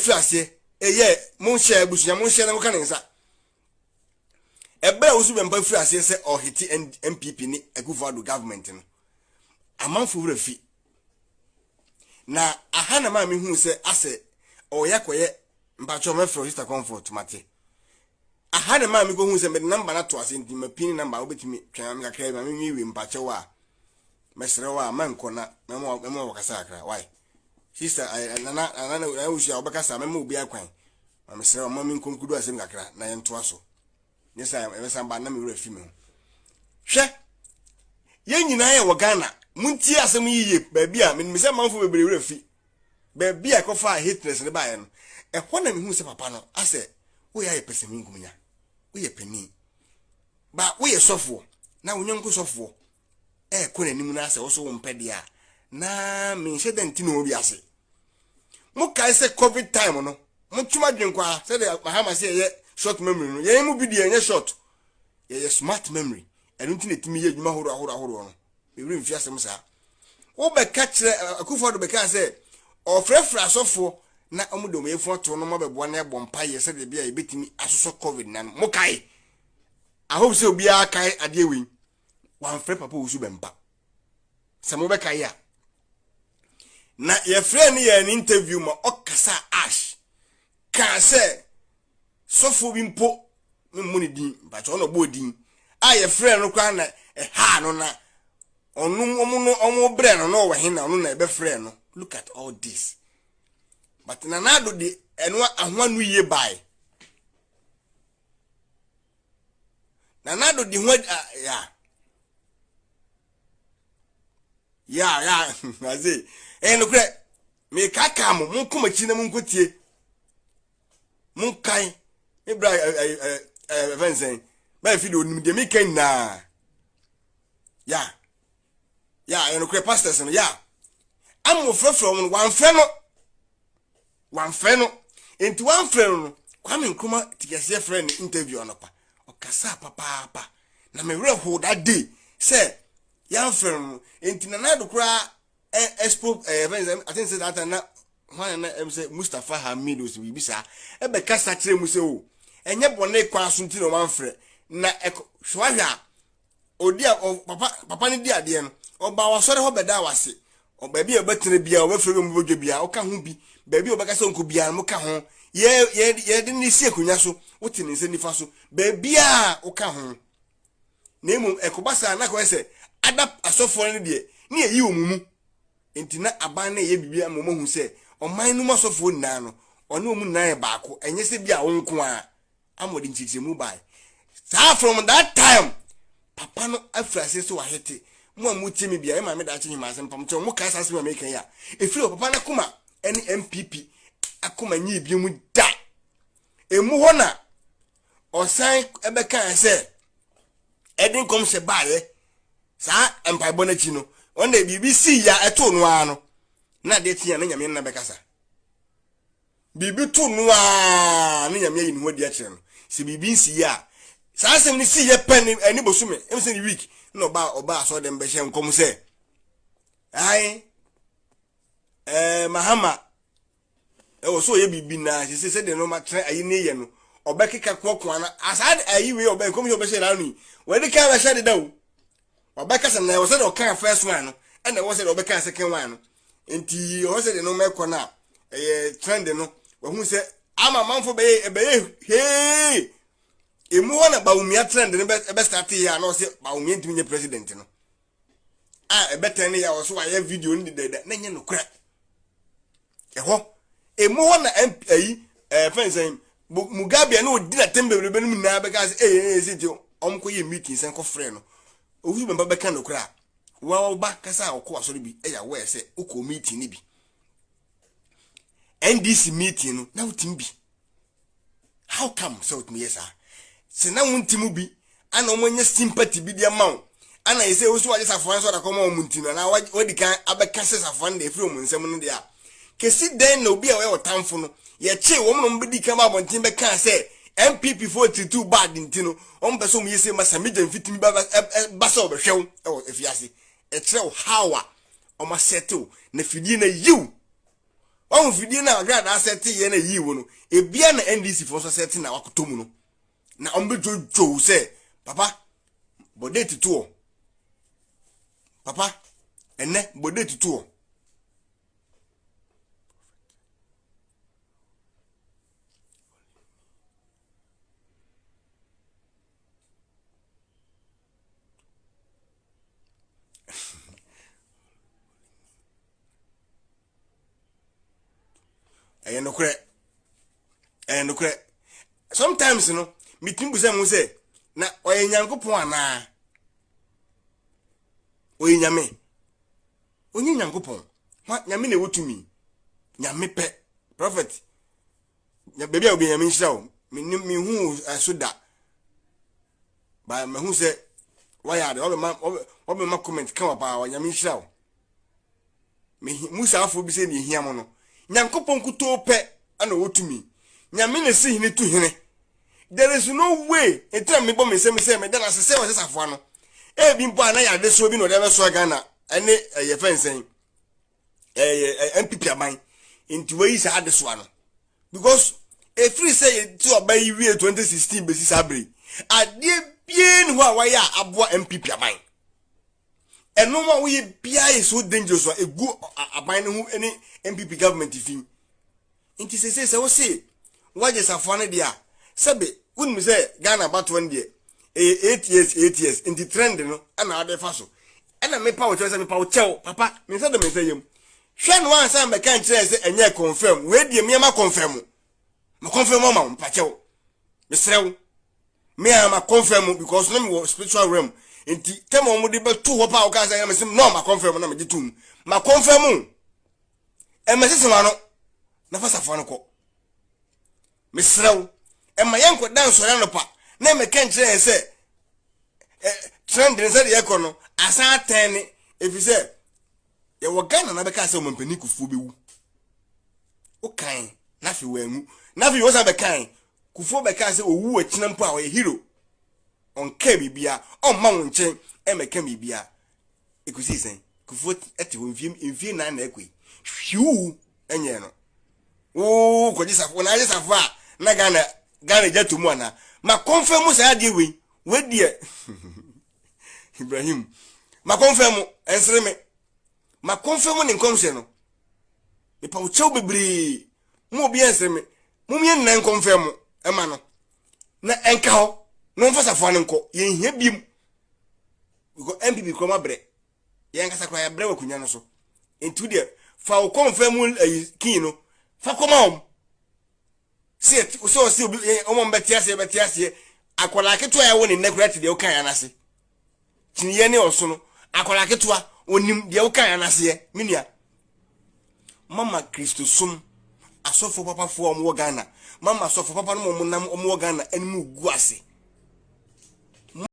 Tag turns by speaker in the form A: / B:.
A: firi aseɛ ɛyɛ monhyɛ abusua monhyɛ na moka ne nsa. Ɛberɛ a Owusu Bɛmpa firi aseɛ sɛ ɔhete NPP ne Akufo-Addo government no, amanfoɔ werɛ fi. Na aha na maa mehuu sɛ asɛ ɔyɛ akɔyɛ mpakyɛw mɛfrɛ Sister Comfort mate. Aha na maa mekɔhuu sɛ mede namba no ato ase nti mapini namba wobɛtumi twɛn me kakra bi ma menwiewie mpakyɛw a mɛsrɛ wo a mɛnkɔ na mɛma wɔkasa kakra why sister nana nana nana wusu a wobɛkasa mɛma obi akwan ma mesrɛ wo ma menkonkudu asɛm kakra na yɛntoa so ne sa yɛbɛsan ba na me werɛ fi me ho hwɛ yɛn nyinaa yɛ wɔ Ghana montie asɛm yi yie baabi a menim sɛ manfo bebree werɛ fi baabi a ɛkɔfaa hatness no baeɛ no ɛhɔ na mehu sɛ papa no asɛ woyɛ ayɛ pɛsɛmenkominya woyɛ panin ba woyɛ sɔfoɔ na wo nyɔnko sɔfoɔ ɛɛkɔ n'anim na asɛ wo so wo mpɛ deɛ a na menhyɛ da nti na wɔ wiase mokae sɛ covid time no motwem adwene kɔ a sɛdeɛ Mahama sɛ yɛyɛ short memory no yɛn mu bi deɛ ɛnyɛ short yɛyɛ smart memory ɛno nti na ɛtumi yɛ adwuma ahoroɔ ahoroɔ ahoroɔ no mewere mfi asɛm saa wobɛka kyerɛ Akufo Addo bɛka sɛ ɔfrɛfrɛ asɔfoɔ na wɔn de wɔn yɛfunu ato no ma bɛboa na ɛbɔ mpaeɛ sɛdeɛ bi a yɛbɛtumi asosɔ covid na no mokae I hope sɛ obiara kae adeɛ wei wamfrɛ Papa Owusu Bɛmpa sɛ mobɛkae a na yɛfrɛ no yɛ ne interview ma ɔkasa ash kaa sɛ sɔfoɔ bi mpo memmɔ ne din mpakyɛ ɔna ɔbɔɔ din a yɛfrɛ no koraa na ɛhaa no na ɔno ɔmo no ɔmo brɛ no na ɔwɔ he na ɔno na ɛbɛfrɛ no. Look at all this, but Nana Addo de ɛno ahoa no yie bae. Nana Addo de ho ya ya ya ase ɛyɛ nokorɛ. Mekaakaa mo monkɔ m'akyi na monkɔtie monkae me bra ɛfɛn sɛn bɛyɛ fi de onim deɛ meka nyinaa ya ya ɛyɛ nokorɛ. Pastors no ya ama wɔfrɛfrɛ wɔn no wamfrɛ no wamfrɛ no nti wamfrɛ no no Kwame Nkrumah tikɛseɛ frɛ no interview anɔpa ɔkasa papaapa na me werɛ ho that day sɛ yɛamfrɛ no no nti Nana Addo koraa expo ɛfɛn sɛ I think sɛ that time na hwan na ɛm sɛ Mustapha Hamid o sɛ biribi saa ɛbɛkasa kyerɛ mu sɛ o ɛnyɛ bɔne kwan so nti na ɔmamfrɛ na ɛkɔ hwɛ a odi a papa papa no di adeɛ no ɔba wasɔre hɔ bɛda wase baabi a ɔbɛtena bia ɔbɛfrɛ bi mu bɛdwa bia ɔka ho bi baabi a ɔbɛka sɛ ɔnkɔ bia no ka ho yɛ yɛ yɛde ne si akonnwa so wote ne nsa nifa so baabi a woka ho na mmom ɛkɔba saa na kɔyɛ sɛ ada asɔfoɔ no deɛ ne yɛyi wɔn mu nti na aban no yɛ biribi ama wɔn ahu sɛ ɔman no mu asɔfoɔ nyinaa no ɔne wɔn nyinaa yɛ baako ɛnyɛ sɛ bi a wɔn nko ara ama ɔde nkyerɛkyerɛmu bae saa. From that time papa no afiri ase so wahete mo a motie me bia ɛma me daakye hema ase mpam kyɛw mo kae saa asɛm a meka yi a ɛfiri wɔ papa no akoma ne NPP akoma nyii bi mu da emu hɔ na ɔsan ɛbɛkaa sɛ ɛde nkɔmhyɛ baeɛ saa mpaebɔ no akyi no ɔno de biribi sii ya ɛtoo no ara no na adeɛ kyi a na Nyame nna bɛkasa biribi to no a ne Nyame ayi ne ho adi akyerɛ no sɛ biribi nsi yɛ a saa asɛm no si yɛ pɛ ne ɛne bosome ɛm sɛ ne week na ɔba ɔba asɔre dɛm bɛhyɛ nkɔm sɛ ae Mahama ɛwɔ so ɔyɛ biribi na sɛ sɛ deɛ no ma kyerɛ ayi ne yɛ no ɔbɛkeka koakoa no asaa ayi wei ɔbɛ nkɔm sɛ ɔbɛhyɛ n'ano yi wɔde kan bɛhyɛ deda o ɔbɛkasa na ɛwɔ sɛ deɛ ɔka first one no ɛna ɛwɔ sɛ deɛ ɔbɛka second one no nti ɛwɔ sɛ deɛ no mɛkɔ no a ɛyɛ trend no wɔhu sɛ ama amanfo bɛyɛ ɛbɛyɛ hee emu hɔ na Bawumia trend no bɛ ɛbɛ start yɛ a na ɔsɛ Bawumia ntumi nyɛ president no a ɛbɛtɛn ne yɛ a ɔso wayɛ video no dedada na nyɛ nokorɛ ɛhɔ emu hɔ na mp ayi ɛɛ fɛn sɛn Mugabe a na odi n'atɛm bebrebe no mu nyinaa bɛka sɛ ɛyɛ ɛyɛ sɛ nti wɔn kɔ yɛ meeting sɛn kɔ frɛ no Owusu Bɛmpa bɛka nokorɛ a wa ɔba kasa a ɔkɔ asɔre bi ɛyɛ aware sɛ ɔkɔ meeting no bi NDC meeting no na wotumi bi how come sɛ wotumi yɛ saa sɛ na wonti mu bi ana wɔn anya sympathy bi de ama wo ana yɛ sɛ wosu wagye safoa nso adakɔ ma wɔn nti no anaa wadi kan abɛka sɛ safoa no deɛ efiri wɔn nsam no deɛ a kesi dɛn na obi a ɔyɛ ɔtamfo no yɛkye wɔn na wɔn bɛdi kan ba abɔnten bɛka sɛ NPP foɔ tiritu bad nti no wɔn pɛ sɛ wɔn yɛ sɛ ma Sammy Gyamfi tumi ba ba sɛ ɔbɛhwɛ wo ɛwɔ efiase ɛkyerɛ wo how a wɔn asɛte wo na fidie na yiw. Wahu fidie no a agradaa sɛte yɛ na yii wo no, ebia na NDC foɔ nso sɛte na wakɔtɔ mu no. Na wɔn bɛdwodwo sɛ, papa, bɔ date toɔ. Papa, ɛnɛ bɔ date toɔ. Ɛyɛ nokorɛ, ɛyɛ nokorɛ. Sometimes no, metumi bisa mu sɛ, na ɔyɛ Nyankopɔn anaa? Ɔyɛ Nyame? Ɔnyɛ Nyankopɔn. Hwa, Nyame na ɛwɔ tumi. Nyame pɛ. Prophet, baabi a obi Nyame nhyira wo. Menim, mehu ɛso da. Ba mahu sɛ wayɛ ade, wabɛma, wabɛma comment kama paa, Nyame nhyira wo. Mehi, mo saafoɔ bi sɛ deɛ ehia mo no. Nyankopɔn nkutoo pɛ na ɔwɔ tumi. Nyame na esi hene tu hene. There is no way nti na mebɔ me nsam sɛ meda no ase sɛ ɔsɛ safoa no. Ebi mpo a na yɛ adesoa bi na ɔde abɛsoa Ghana ɛne ɛyɛ fɛn sɛn ɛyɛ NPP aban nti wayi saa adesoa no because efiri sɛ yɛtu ɔba yi wie 2016 besi saa bere adeɛ bie ni hɔ a wayɛ a aboa NPP aban. Ɛno ma woyɛ biara yɛ so dangerous a egu aban no ho ne NPP government fi. Nti sese sɛ wose wagye safoa no deɛ a sɛbe wonim sɛ Ghana abatoɔ no deɛ ɛyɛ 8 years 8 years nti trend no ɛna wode fa so. Ɛna mepa wo kyɛw sɛ mepa wo kyɛw papa me nsa da me nsa yam. Hwɛ no ansa mbɛka nkyerɛ sɛ ɛnyɛ confirm wei deɛ meama confirm. Ma confirm ama wo mepa kyɛw. Mesrɛ wo. Me a ma confirm because na me wɔ spiritual realm nti tɛm a wɔn de bɛto hɔ paa wɔka sɛ ɛna me sɛ no ma confirm na me gye tom ma confirm ɛmɛ sisi wɔn ano na fa safoa no kɔ mesrɛ wo ɛma yɛn nkɔ dan sɔrɔ anɔpa na ɛmɛ kɛn kyerɛ yɛn sɛ ɛ trend ne sɛ deɛ ɛkɔ no asan atɛn ne efi sɛ yɛwɔ Ghana na bɛka sɛ ɔmampanin Kufuor bɛwu wokan na afei wɔanwu na afei wɔsan bɛkan Kufuor bɛkaa sɛ owu akyina mpo a ɔyɛ hero. Ɔnkaa biribiara, ɔmma wo nkyɛn mmɛka biribiara. Ekosii sɛn? Kufuor te hɔ mfie mfie nan na ɛkɔ yi. Hwiu ɛnyɛɛ no. Wo kɔgye safo, na agye safo a na Ghana Ghana gya to mu anaa? Ma kɔnfɛn mu saa adeɛ wei. Wei deɛ Ibrahim ma kɔnfɛn mu ɛnsere me. Ma kɔnfɛn mu ne nkɔmhyɛ no. Mepa wo kyɛw bebree. Mo obi ɛnsere me. Mom yɛn nyinaa nkɔmfɛn mo ɛma no na ɛnka hɔ na wɔmfa safoa no nkɔ. Yɛnhia biem because NPP kura mu abrɛ. Yɛn ankasa koraa yɛabrɛ wɔ akonnwa no so. Nti wo deɛ fa wo kɔmfɛn mu ayi kii no fa kɔma wɔn. Sɛ sɛ ɔsɛ obi wɔn bɛte aseɛ bɛte aseɛ akwadaa ketewa a ɛwɔ ne nnɛ koraa te deɛ woka yɛn ase. Kyiniiɛ ne ɔsono. Akwadaa ketewa, ɔnim deɛ woka yɛn aseɛ, me nua. Mama Kristosom asɔfoɔ papafoɔ a wɔwɔ Ghana, mama asɔfoɔ papa no wɔn nam wɔn wɔ Ghana anim gu ase.